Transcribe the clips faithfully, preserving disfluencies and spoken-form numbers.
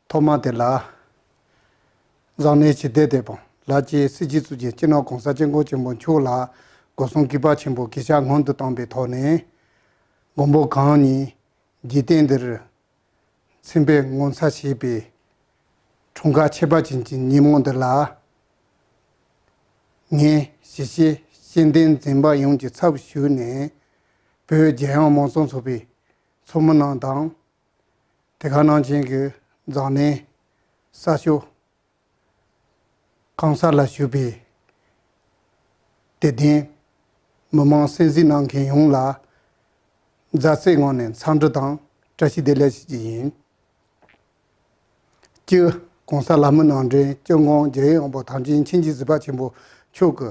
ཐོག་མ་དེ་ལ། བཟང་ལན་ཞི་བདེ་དེ་དང་ལ་ཅེ་སྲིད་སྤྱི་གཙུག་རྒྱན་སྤྱི་ནོར་གོང་ས་སྐྱབས་མགོན་ཆེན་པོ་མཆོག་ལ་སྒོ་གསུམ་གུས་པ་ཆེན་པོ་གུས་ཕྱག་སྔོན་དུ་བཏང་པའི་ཐོག་ནས། མགོན་པོ་གང་ཉིད་འཇིག་རྟེན་འདིར་མཚན་དཔེ་ངོ་མཚར་བྱེད་པའི་འཁྲུངས་སྐར་ཁྱད་པར་ཅན་གྱི་ཉིན་མོ་འདི་ལ། ངས་གཞིས་བྱེས་ཤེས་ལྡན་འཛིན་པ་ཡོངས་ཀྱི་ཚབ་ཞུས་ནས། བོད་རྒྱལ་ཡོངས་མང་གཙོ་ཚོགས་པའི་ཚོགས་མི་རྣམས་དང་། དེ་ག་ནང་བཞིན་གྱི་འཛམ་གླིང་ས་ཕྱོགས་གང་ས་ལ་བཞུགས་པའི་དད་ལྡན་མི་མང་གསན་གཟིགས་གནང་མཁན་ཡོངས་ལ་མཛའ་བརྩེའི་ངང་ནས་འཚམས་འདྲི་དང་བཀྲ་ཤིས་བདེ་ལེགས་ཞུ་རྒྱུ་ཡིན། སྤྱི་༸གོང་ས་ལྷ་མོའི་རྣམ་འདྲེན་སྐྱབས་མགོན་རྒྱལ་བའི་དབང་པོ་ཐམས་ཅད་མཁྱེན་ཅིང་གཟིགས་པ་ཆེན་པོ་མཆོག་གི་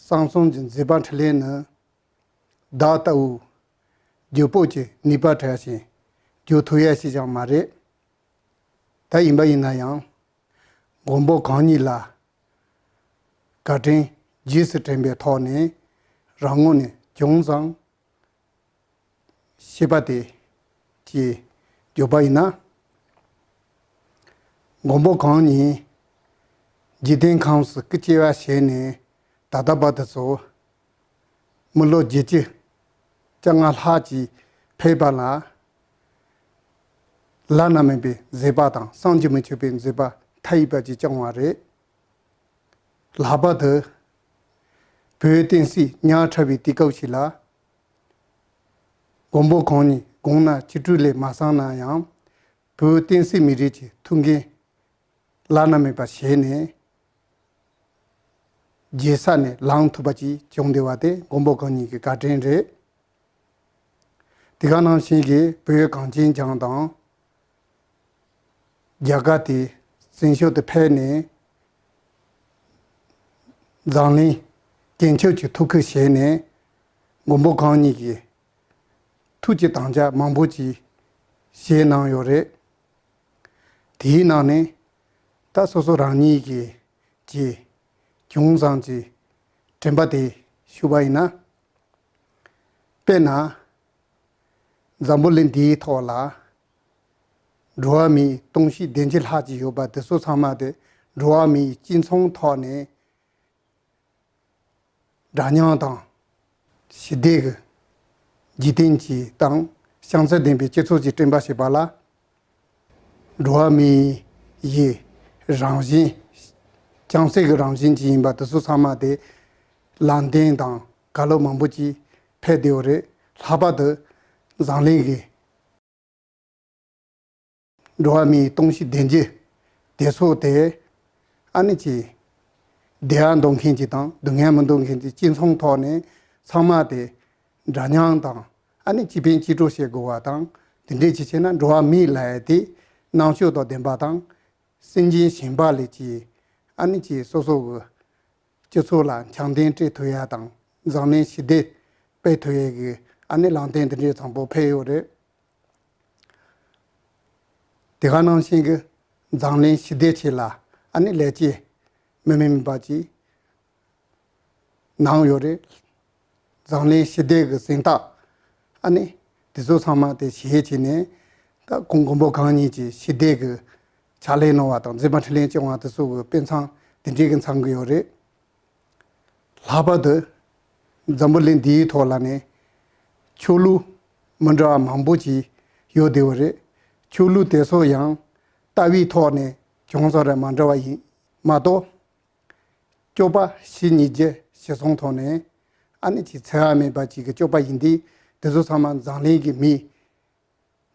གསང་གསུམ་གྱི་མཛད་པ་འཕྲིན་ལས་ནི། བདག་ལྟ་བུ་རྒྱུ་སྤོས་ཀྱི་ནུས་པ་བྲལ་ཞིང་རྒྱུ་ཐུབ་ཡ་ཞིག་ཀྱང་མ་རེད། ད་ཡིན་པ་ཡིན་ན་ཡང་། མགོན་པོ་གང་ཉིད་ལ་བཀའ་དྲིན་རྗེས་སུ་དྲན་པའི་ཐོག་ནས་རང་ངོས་ནས་ཅུང་ཙམ་བཤད་པ་དེ་ཅིག་བརྗོད་པ་ཡིན་ན། མགོན་པོ་གང་ཉིད་འཇིག་རྟེན་ཁམས་སུ་སྐུ་སྐྱེ་བ་བཞེས་ནས་ད་ལྟ་བར་དུ་ཚོ་མི་ལོ་བརྒྱད་ཅུ་གྱ་ལྔ་ལྷག་ཅིག་ཕེབས་པ་ལ། བླ་ན་མེད་པའི་མཛད་པ་དང་བསམ་གྱིས་མི་ཁྱབ་པའི་མཛད་པ་མཐའ་ཡས་པ་ཅིག་བསྐྱངས་པ་རེད། ལྷག་པར་དུ་བོད་བསྟན་སྲིད་ཉག་ཕྲ་བའི་དུས་སྐབས་ཤིག་ལ། མགོན་པོ་གང་ཉིད་དགུང་ན་བཅུ་དྲུག་ལས་མ་སོང་ན་ཡང་། བོད་བསྟན་སྲིད་མི་རིགས་ཀྱི་ཐུགས་འགན་བླ་ན་མེད་པ་བཞེས་ནས། རྒྱལ་ས་ནས་ལངས་ཐུབ་པ་ཅིག་བྱུང་བསྡད་པ་དེ་མགོན་པོ་གང་ཉིད་ཀྱི་བཀའ་དྲིན་རེད། དེ་ག་ནང་བཞིན་གྱི་བོད་གངས་ཅན་ལྗོངས་དང་། རྒྱ་གར་དེ་བཙན་བྱོལ་དུ་ཕེབས་ནས། འཛམ་གླིང་རྒྱལ་ཁྱོན་གྱི་ཐུགས་ཁུར་བཞེས་ནས། མགོན་པོ་གང་ཉིད་ཀྱི་ཐུགས་ཀྱི་དམ་བཅའ་མང་པོ་ཅིག་བཞེས་གནང་ཡོད་རེད། དེའི་ནང་ནས་ད་སོ་སོ་རང་ཉིད་ཀྱིས་ཀྱི་ཅུང་ཙམ་ཅིག་དྲན་པ་དེ་ཞུ་བ་ཡིན་ན། དཔེར་ན། འཛམ་བུ་གླིང་འདིའི་ཐོག་ལ་འགྲོ་བ་མིའི་སྟོང་བཞི་བདུན་ཅུ་ལྷག་ཅིག་ཡོད་པ་དེ་ཚོ་ཚང་མ་དེ་འགྲོ་བ་མིའི་སྤྱི་ཚོགས་ཐོག་ནས། འདྲ་མཉམ་དང་། ཞི་བདེ་གི་འཇིག་རྟེན་གྱི་དང་བྱང་ཚད་ལྡན་པའི་སྤྱི་ཚོགས་ཀྱི་བསྐྲུན་པ་བྱེད་པ་ལ། འགྲོ་བ་མིའི་རང་བཞིན། བྱང་སེམས་ཀྱི་རང་བཞིན་གྱི་ཡིན་པ་དེ་ཚོ་ཚང་མ་དེ་ལམ་སྟོན་དང་བཀའ་སློབ་མང་པོ་ཅིག་ཕེབས་བསྡད་ཡོད་རེད། ལྷག་པར་དུ་འཛམ་གླིང་གི་འགྲོ་བ་མིའི་སྟོང་བཞི་བདུན་ཅུ་དེ་ཚོ་དེ་ཨ་ནི་ཅིག་བདེ་བ་འདོད་མཁན་ཅིག་དང་སྡུག་བསྔལ་མི་འདོད་མཁན་ཅིག་སྤྱི་ཚོགས་ཐོག་ནས་ཚང་མ་དེ་འདྲ་མཉམ་དང་ཨ་ནི་གཅིག་ཕན་གཅིག་གྲོགས་བྱེད་དགོས་པ་དང་། དེ་འདྲས་ཅིག་བྱས་ན་འགྲོ་བ་མི་ལ་ཡ་དེ་རྣམ་དཔྱོད་དང་ལྡན་པ་དང་། སེམས་ཅན་གཞན་པ་ལས་ཀྱི་ཨ་ནི་ཀྱི་སོ་སོ་གི་སྤྱི་ཚོགས་ལ་འཆམ་མཐུན་སྤྲད་ཐུབ་ཡ་དང་འཛམ་གླིང་ཞི་བདེ་སྤེལ་ཐུབ་ཡ་གི་ཨ་ནི་ལམ་སྟོན་འདི་འདྲའི་བཟང་པོ་ཕེབས་ཡོད་རེད། དེ་ག་ནང་བཞིན་གི་འཛམ་གླིང་ཞི་བདེ་ཆེད་ལ་ཨ་ནི་ལས་ཀྱི་མི་མིན་པ་ཅིག་གནང་ཡོད་རེད། འཛམ་གླིང་ཞི་བདེ་གི་གཟེངས་རྟགས་ཨ་ནི་དེ་ཚོ་ཚང་མ་དེ་བཞེས་བྱས་ནས་ད་གོང་མགོན་པོ་གང་ཉིད་ཀྱི་ཞི་བདེ་གི་ཕྱག་ལས་གནང་བ་དང་མཛད་པ་འཕྲིན་ལས་བསྐྱངས་བ་དེ་ཚོ་གི་དཔེ་མཚོན་དེ་འདྲའི་གི་མཚོན་གི་ཡོད་རེད། ལྷག་པར་དུ་འཛམ་བུ་གླིང་འདིའི་ཐོག་ལ་ནི་ཆོས་ལུགས་མི་འདྲ་བ་མང་པོ་ཅིག་ཡོད་བསྡད་ཡོད་རེད། ཆོས་ལུགས་དེ་ཚོ་ཡང་ལྟ་བའི་ཐོག་ནས་ཅུང་ཟད་རེ་མ་འདྲ་བ་ཡིན་མ་གཏོགས། སྤྱོད་པ་ཕྱི་ཉིད་ཀྱི་ཤེས་སོང་ཐོག་ནས་ཨ་ནི་ཅིག་འཚེ་བ་མེད་པ་ཅིག་གི་སྤྱོད་པ་ཡིན་དུས་དེ་ཚོ་ཚང་མ་འཛམ་གླིང་གི་མི་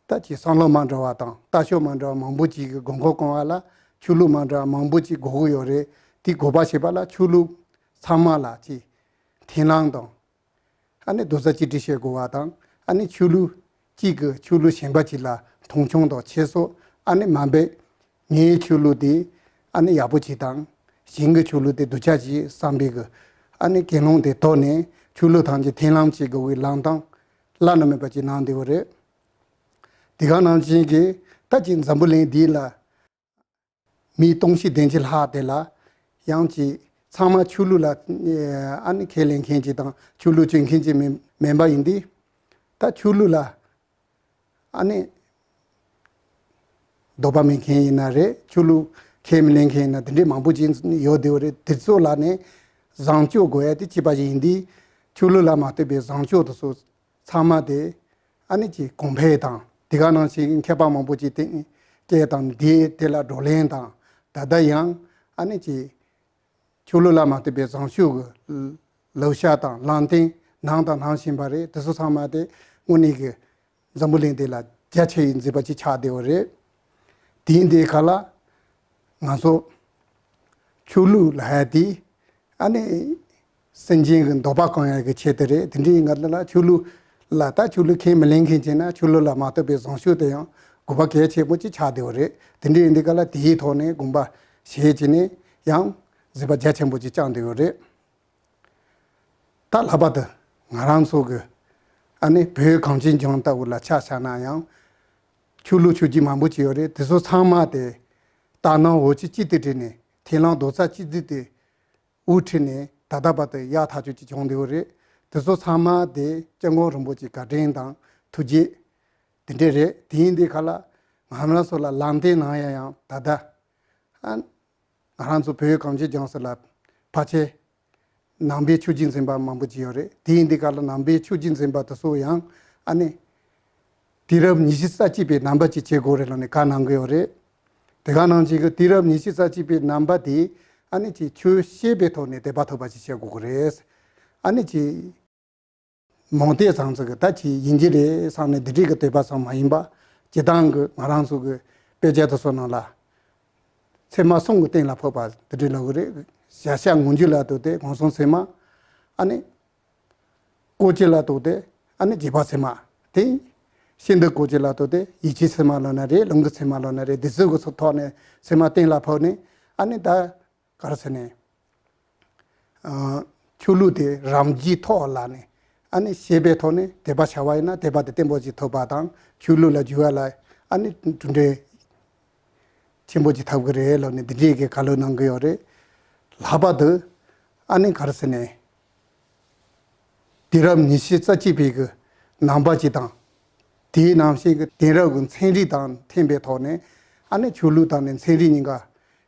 ད་ཅིག་བསམ་བློ་མ་འདྲ་བ་དང་ལྟ་ཕྱོགས་མ་འདྲ་བ་མང་པོ་ཅིག་གི་དགོས་མཁོ་སྐོང་བ་ལ་ཆོས་ལུགས་མ་འདྲ་བ་མང་པོ་ཅིག་དགོས་ཀྱི་ཡོད་རེད། དེ་དགོས་པ་བྱེད་པ་ལ་ཆོས་ལུགས་ཚང་མ་ལ་ཅིག་མཐུན་ལམ་དང་། ཨ་ནི་རྡོག་རྩ་གཅིག་སྒྲིལ་བྱེད་དགོས་པ་དང་། ཨ་ནི་ཆོས་ལུགས་གཅིག་གིས་ཆོས་ལུགས་གཞན་པ་གཅིག་ལ་མཐོང་ཆུང་དང་ཁྱད་གསོད་ཨ་ནི་མ་འབད། ངའི་ཆོས་ལུགས་དེ་ཨ་ནི་ཡག་པོ་གཅིག་དང་། གཞན་གྱི་ཆོས་ལུགས་དེ་སྡུག་ཅག་གཅིག་བསམ་པའི་གི་ཨ་ནི་ཀུན་སློང་དེ་དོར་ནས་ཆོས་ལུགས་ཐམས་ཅད་མཐུན་ལམ་བྱེད་དགོས་པའི་ལམ་སྟོན་བླ་ན་མེད་པ་ཅིག་གནང་བསྡད་ཡོད་རེད། དེ་ག་ནང་བཞིན་གྱི་ད་ཅིག་འཛམ་བུ་གླིང་འདི་ལ། མི་སྟོང་ཕྲག་བདུན་ཅུ་ལྷག་དེ་ལ་ཡང་ཅིག་ཚང་མ་ཆོས་ལུགས་ལ་ཨ་ནི་ཁས་ལེན་མཁན་ཅིག་དང་ཆོས་ལུགས་སྤྱོད་མཁན་ཅིག་མིན་མིན་པ་ཡིན་དུས། ད་ཆོས་ལུགས་ལ་ཨ་ནི་ འདོད་པ་མེད་མཁན་ཡིན་ན་རེད། ཆོས་ལུགས་ཁས་མི་ལེན་མཁན་ཡིན་ན་དེ་འདྲའི་མང་པོ་ཅིག་ཡོད་བསྡད་ཡོད་རེད། དེ་ཚོ་ལ་ནི་བཟང་སྤྱོད་དགོས་ཡ་དེ་གཅིག་པ་ཞིག་ཡིན་དུས། ཆོས་ལུགས་ལ་མ་ལྟོས་པའི་བཟང་སྤྱོད་དེ་ཚོ་ཚང་མ་དེ་ཨ་ནི་ཅིག་གོང་འཕེལ་དང་། དེ་ག་ནང་བཞིན་མཁས་པ་མང་པོ་ཅིག་སྟེང་སྐད་དང་། དེ་དེ་ལ་བགྲོ་གླེང་དང་། ད་ལྟ་ཡང་ཨ་ནི་ཅིག་ཆོས་ལུགས་ལ་མ་ལྟོས་པའི་བཟང་སྤྱོད་ཀྱི་བསླབ་བྱ་དང་ལམ་སྟོན་གནང་དང་གནང་བཞིན་པ་རེད། དེ་ཚོ་ཚང་མ་དེ་དངོས་གནས་ཀྱི་འཛམ་བུ་གླིང་འདི་ལ་རྒྱ་ཆེ་བའི་མཛེས་པ་ཅིག་ཆགས་བསྡད་ཡོད་རེད། དེ་ཡིན་དུས་ག་ལ་ང་ཚོ་ཆོས་ལུགས་ལབ་ཡ་དེ་ཨ་ནི་སེམས་ཅན་གྱི་འདོད་པ་སྐོང་ཡ་གི་ཆེད་དུ་རེད། དེ་འདྲའི་ང་ལ་ཆོས་ལུགས་ལ། ད་ཆོས་ལུགས་ཁས་མི་ལེན་མཁན་བྱས་ན་ཆོས་ལུགས་ལ་མ་ལྟོས་པའི་བཟང་སྤྱོད་དེ་ཡང་དགོས་པ་གལ་ཆེན་པོ་ཅིག་ཆགས་བསྡད་ཡོད་རེད། དེ་འདྲ་ཡིན་དུས་ག་ལ་དེའི་ཐོག་ནས་དགོངས་པ་བཞེས་བྱས་ནས་ཡང་མཛད་པ་རྒྱ་ཆེན་པོ་ཅིག་བསྐྱངས་བསྡད་ཡོད་རེད། ད་ལྷག་པར་དུ་ང་རང་ཚོ་གི་ཨ་ནི་བོད་གངས་ཅན་ལྗོངས་ལྟ་བུ་ལ་ཆ་བཞག་ན་ཡང་ཆོས་ལུགས་ཆོས་བརྒྱུད་མང་པོ་ཅིག་ཡོད་རེད། དེ་ཚོ་ཚང་མ་དེ་ལྟར་སྣང་འོད་ཆེན་གཅིག་ཏུ་དྲིལ་ནས། མཐིང་ལམ་རྡོག་རྩ་གཅིག་སྒྲིལ་དེ་དབུ་ཁྲིད་ནས་ད་ལྟ་བར་དུ་ཡག་ཐག་ཆོད་ཅིག་བྱུང་བསྡད་ཡོད་རེད། དེ་ཚོ་ཚང་མ་དེ་སྐྱབས་མགོན་རིན་པོ་ཆེའི་བཀའ་དྲིན་དང་ཐུགས་རྗེ་དེ་འདྲས་རེད། དེ་ཡིན་དུས་ག་ལ་ང་རང་ཚོ་ལ་ལམ་སྟོན་གནང་ཡ་ཡང་ད་ལྟ་ཨ་ང་རང་ཚོ་བོད་གངས་ཅན་ལྗོངས་ས་ལ་ཕལ་ཆེར་ནང་པའི་ཆོས་བརྒྱུད་འཛིན་པ་མང་པོ་ཅིག་ཡོད་རེད། དེ་ཡིན་དུས་ག་ལ་ནང་པའི་ཆོས་བརྒྱུད་འཛིན་པ་དེ་ཚོ་ཡང་ཨ་ནི་དུས་རབས་ཉི་ཤུ་རྩ་གཅིག་པའི་ནང་པ་ཅིག་བྱེད་དགོས་རེད་ལབ་ནས་བཀའ་གནང་གི་ཡོད་རེད། དེ་ག་ནང་བཞིན་གྱི་དུས་རབས་ཉི་ཤུ་རྩ་གཅིག་པའི་ནང་པ་དེ་ཨ་ནི་ཅིག་ཆོས་ཤེས་པའི་ཐོག་ནས་དད་པ་ཐོབ་པ་ཅིག་བྱེད་དགོས་ཀྱི་རེད། ཨ་ནི་ཅིག་མང་སྟེ་ཚང་ཚང་གི་ད་ཅིག་ཡིན་གྱི་རེད་བསམ་ནས་འདི་འདྲའི་གི་དད་པ་ཙམ་མ་ཡིན་པ། སྤྱིར་བཏང་གི་ང་རང་ཚོ་གི་དཔེ་ཆ་དེ་ཚོ་ནང་ལ་ཚད་མ་གསུམ་གྱི་སྟེང་ལ་ཕབ་པ་འདི་འདྲའི་ལབ་ཀྱི་རེད། བྱ་བྱ་ངོས་འཛིན་ལ་ལྟོས་ཏེ་སྒོམ་གསུམ་ཚད་མ། ཨ་ནི་བཀོལ་སྤྱོད་ལ་ལྟོས་ཏེ་ཨ་ནི་རྗེས་དཔག་ཚད་མ། དེ་ཤིན་ཏུ་བཀོལ་སྤྱོད་ལ་ལྟོས་ཏེ་ཡིད་ཆེས་ཚད་མ་ལབ་ན་རེད། ལུང་གི་ཚད་མ་ལབ་ན་རེད། འདི་ཚོ་གི་ཐོག་ནས་ཚད་མ་གཏན་ལ་ཕབ་ནས་ཨ་ནི་ད་ག་རེ་ཟེར་ནས། ཨ་ཆོས་ལུགས་དེ་རང་རྒྱུད་ཐོག་ལ་ནས་ཨ་ནི་ཤེས་པའི་ཐོག་ནས་དད་པ་བྱ་བ་ཡིན་ན་དད་པ་དེ་བརྟན་པོ་ཅིག་ཐོབ་པ་དང་། ཆོས་ལུགས་ལ་འཇུག་པ་ལ་ཨ་ནི་གྲུབ་འབྲས་ཆེན་པོ་ཅིག་ཐོབ་ཀྱི་རེད་ལབ་ནས་འདི་འདྲའི་གི་བཀའ་སློབ་གནང་གི་ཡོད་རེད། ལྷག་པར་དུ་ཨ་ནི་ག་རེ་ཟེར་ནས། དུས་རབས་ཉི་ཤུ་རྩ་གཅིག་པའི་གི་ནང་པ་ཅིག་དང་། དེའི་ནང་བཞིན་གྱི་དེང་རབས་ཀྱི་ཚན་རིག་དང་མཐུན་པའི་ཐོག་ནས་ཨ་ནི་ཆོས་ལུགས་དང་ནི་ཚན་རིག་གཉིས་ཀ་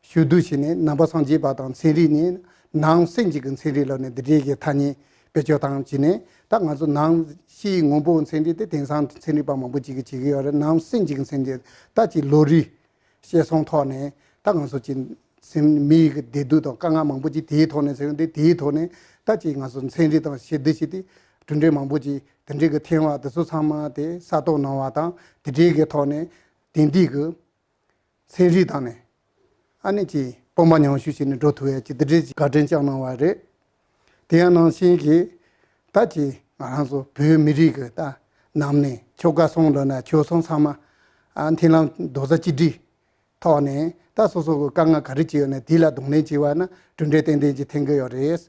ཞུ་བསྡུ་བྱས་ནས། ནང་པ་སངས་རྒྱས་པ་དང་ཚན་རིག་ནི་ནང་སེམས་ཀྱི་གི་ཚན་རིག་ལབ་ནས་འདི་འདྲའི་གི་ཐ་སྙད་བེད་སྤྱོད་བཏང་བྱས་ནས། ད་ང་ཚོ་ནང་ཕྱིའི་ངོ་བོ་ཚན་རིག་དེ་དེང་སང་ཚན་རིག་པ་མང་པོ་ཅིག་གིས་བྱེད་ཀྱི་ཡོད་རེད། ནང་སེམས་ཀྱི་གི་ཚན་རིག་ད་ཅིག་ལོ་རེའི་བཤད་སོང་ཐོག་ནས་ད་ང་ཚོ་ཅིག་སེམས་མི་ཡི་གི་བདེ་སྡུག་དང་དཀའ་ངལ་མང་པོ་ཅིག་དེའི་ཐོག་ནས་ཟེར་ཡོང་དུས། དེའི་ཐོག་ནས་ད་ཅིག་ང་ཚོ་ཚན་རིག་དང་ཞིབ་བསྡུར་བྱས་ཏེ་གྲུབ་འབྲས་མང་པོ་ཅིག་དེ་འདྲའི་གི་ཐོན་པ་དེ་ཚོ་ཚང་མ་དེ་གསར་གཏོད་གནང་བ་དང་། དེ་འདྲའི་གི་ཐོག་ནས་དེང་དུས་ཀྱི་ཚན་རིག་དང་ནི་ཨ་ནི་ཅིག་དཔོན་པོ་ཉམས་ཞིབ་བྱས་ནས་འགྲོ་ཐུབ་ཡ་ཅིག་དེ་འདྲའི་ཅིག་བཀའ་དྲིན་བསྐྱངས་གནང་བ་རེད། དེ་ཡང་ནང་བཞིན་གྱི་ད་ཅིག་ང་རང་ཚོ་བོད་མི་རིགས་ཀྱི་ད་ནང་ནས་ཆོལ་ཁ་གསུམ་ལབ་ན་ཆོལ་གསུམ་ཚང་མ་ཨ་མཐུན་ལམ་རྡོག་རྩ་གཅིག་སྒྲིལ་ཐོག་ནས་ད་སོ་སོ་གི་དཀའ་ངལ་ག་རེ་ཅིག་ཡོད་ན་དེ་ལ་གདོང་ལེན་བྱས་པ་ན་གྲུབ་འབྲས་ཏན་ཏན་ཅིག་ཐོན་གྱི་ཡོད་རེད།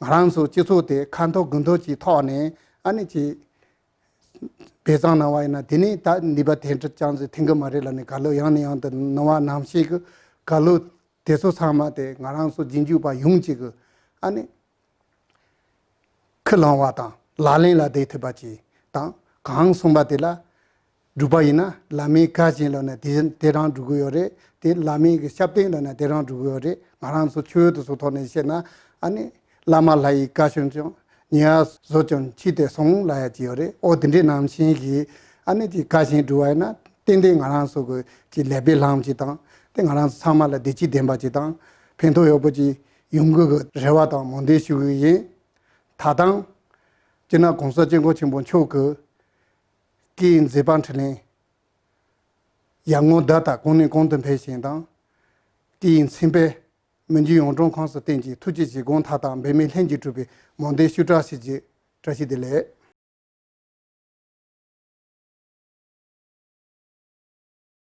ང་རང་ཚོ་སྤྱི་ཚོགས་དེ་ཁ་འཐོར་དགུ་འཐོར་གྱི་ཐོག་ནས་ཨ་ནི་ཅིག་སྦས་གསང་གནང་བ་ཡིན་ན། དེ་ནས་ད་ནུས་པ་དེ་འདྲ་ཅང་ཟིག་ཐོན་གི་མ་རེད་ལབ་ནས་བཀའ་སློབ་ཡང་ནས་ཡང་དུ་གནང་བ་ནང་བཞིན་གྱི་བཀའ་སློབ་དེ་ཚོ་ཚང་མ་དེ་ང་རང་ཚོ་རྗེས་འཇུག་པ་ཡོངས་གཅིག་གི་ཨ་ནི་ཁས་བླངས་པ་དང་ལག་ལེན་ལ་འདེབས་ཐུབ་པ་ཅིག་དང་། གང་གསུངས་པ་དེ་ལ་སྒྲུབ་པ་ཡིན་ན། བླ་མའི་བཀའ་བཞིན་ལབ་ན་དེ་དེ་རང་སྒྲུབ་གི་ཡོད་རེད། དེ་བླ་མའི་གི་ཞབས་བརྟན་ལབ་ན་དེ་རང་སྒྲུབ་གི་ཡོད་རེད། ང་རང་ཚོ་ཆོས་དེ་ཚོ་ཐོག་ནས་བཤད་ན་ཨ་ནི། བླ་མ་ལྷ་ཡི་བཀའ་བཞིན་སྐྱོངས། ཉེས་པ་བཟོད་ཀྱང་ཕྱིས་དེ་སོང་ལབ་ཡ་ཅིག་ཡོད་རེད། ཨོ་དེ་འདྲའི་ནང་བཞིན་གྱི་ཨ་ནི་ཅིག་བཀའ་བཞིན་སྒྲུབ་པ་ཡིན་ན་ཏན་ཏན་ང་རང་ཚོ་གི་ཅིག་ལེགས་པའི་ལམ་ཅིག་དང་། དེ་ང་རང་ཚོ་ཚང་མ་ལ་བདེ་སྐྱིད་ལྡན་པ་ཅིག་དང་ཕན་ཐོགས་ཡོད་པོ་ཅིག་ཡོང་གི་གི་རེ་བ་དང་སྨོན་འདུན་ཞུ་གི་ཡིན། ད་ཐེངས་སྤྱིར་ན་༸གོང་ས་༸སྐྱབས་མགོན་ཆེན་པོ་མཆོག་གི་སྐུའི་མཛད་པ་འཕྲིན་ལས་ཡར་ངོའི་ཟླ་ལྟར་གོང་ནས་གོང་དུ་འཕེལ་ཞིང་དང་། སྐུའི་མཚན་དཔེ་མི་འགྱུར་ཡོངས་གྲོལ་ཁོངས་སུ་བསྟན་ཅིང་། ཐུགས་ཀྱི་བཞེད་དགོངས་མཐའ་དག་འབད་མེད་ལྷུན་གྱིས་གྲུབ་པའི་སྨོན་འདུན་ཤུགས་དྲག་ཞུ་རྒྱུ། བཀྲ་ཤིས་བདེ་ལེགས།